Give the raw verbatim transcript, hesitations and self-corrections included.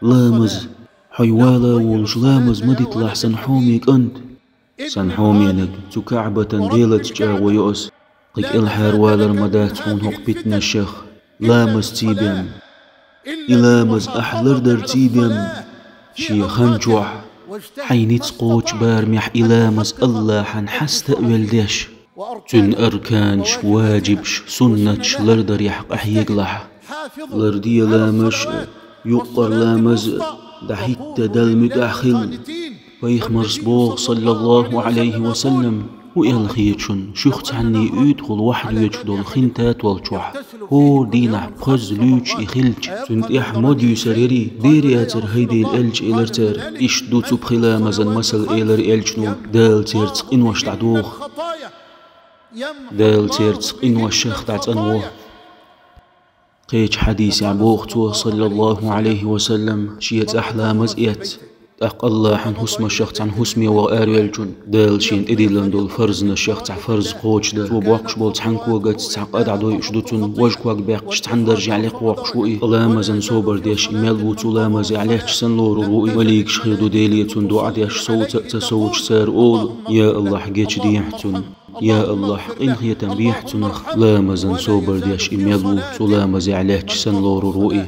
Ламаз, хьой вала волуш ламаз ма диталахь, сан хьоме кӀант. Сан хьоменаг, цу КаӀбатан Делаца чӀагӀо йо ас. Кхин кӀелхьарвалар ма дац хьуна хӀокху питанашах, ламаз ций бен. И ламаз ахь лардар ций бен. Шен хан чохь, хьайн ницкъ кхочу барамехь и ламаз Аллахьан хьаста а велла деш. Цуьнан арканаш, важибаш, суннаташ лардарехь къахьегалахь. Ларде ламазаш а, юккъара ламаз а, дӀахӀитта Далла муьтӀахь хила. Пайхамарс боху, саллаллаху Ӏалайхи ва саллам, хӀун аьлла хета шуна, шух цхьанний уьйтӀахула вахьа доьдуш долу хин татолчохь, хӀора дийнахь пхоьзза луьйчуш и хилча, цуьнан тӀехь ма дуьйсур ярий, бере ацара хӀай Делан элча, элира цара. Иштта ду цу пхи ламазан масал, элира элчано, Дала церца къинош дӀадоху. Дала церца къиношах дӀацӀанво. Кхечу хьадисехь боху цо, саллаллаху Ӏалайхи ва саллам, шен цӀахь ламаз эцна, тӀаккха Аллахьан хӀусамашах цхьана хӀусаме ваха араваьллачунна, Дала шена тӀедиллина долу фарзанашах цхьа фарз кхочушдан, цо боккхуш болу цхьана когаца цхьа къа дӀадойуш ду цунна, важа ког баьккхича цхьана даржехь лекхавоккхуш ву и, ламазан собар деш и мел ву, цу ламазехь лаьтташ санна лорур ву и, маликаш хир ду Деле цунна доӀа деш, совца а ца совцуш цара олу: «Я Аллахь, гечдехьа цунна». Я Аллахь, къинхетам бехьа цунах, ламазан собар деш и мел ву, цу ламазехь лаьтташ санна лорур ву и.